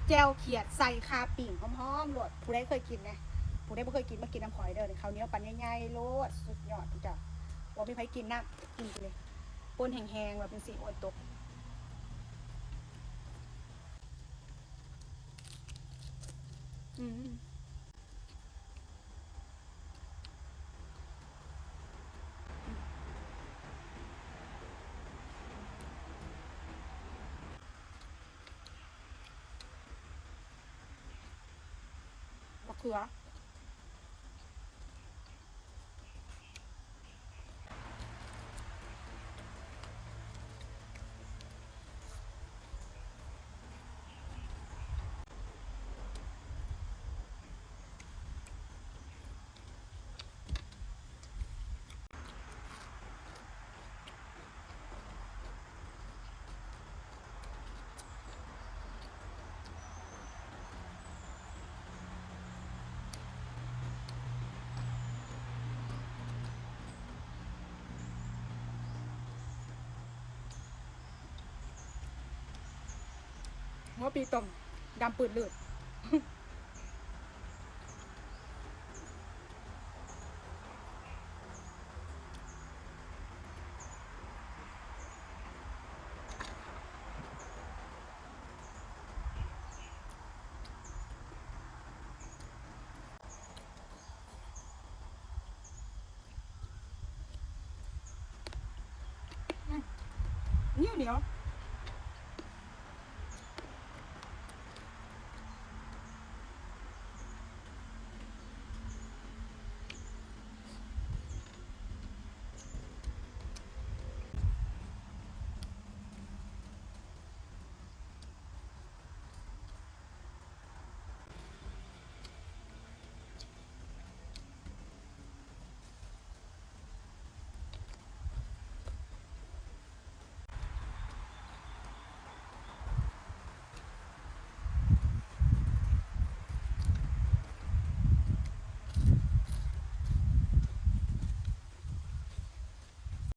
ແຈ່ວຂຽດໃສ່ຂ່າປີ້ງຫອມໆໂລດ. ຜູ້ໃດເຄີຍກິນແດ່? ຜູ້ໃດບໍ່ເຄີຍກິນ ມາກິນນຳຂ້ອຍເດີ. ນີ້ເຂົ້າໜຽວປັ້ນໃຫຍ່ໆໂລດ ສຸດຍອດເຈົ້າ. ບໍ່ມີໃຜກິນນຳ ກິນນີ້ ປົ່ນແຫ້ງໆແບບຈັ່ງຊີ້ ໂອ້ຍ ຕົກ ອືມ. ບັກເຂືອ. ຫົວປີຕົມ ດຳປືດລືດ. ອືມ ໜຽວໆ.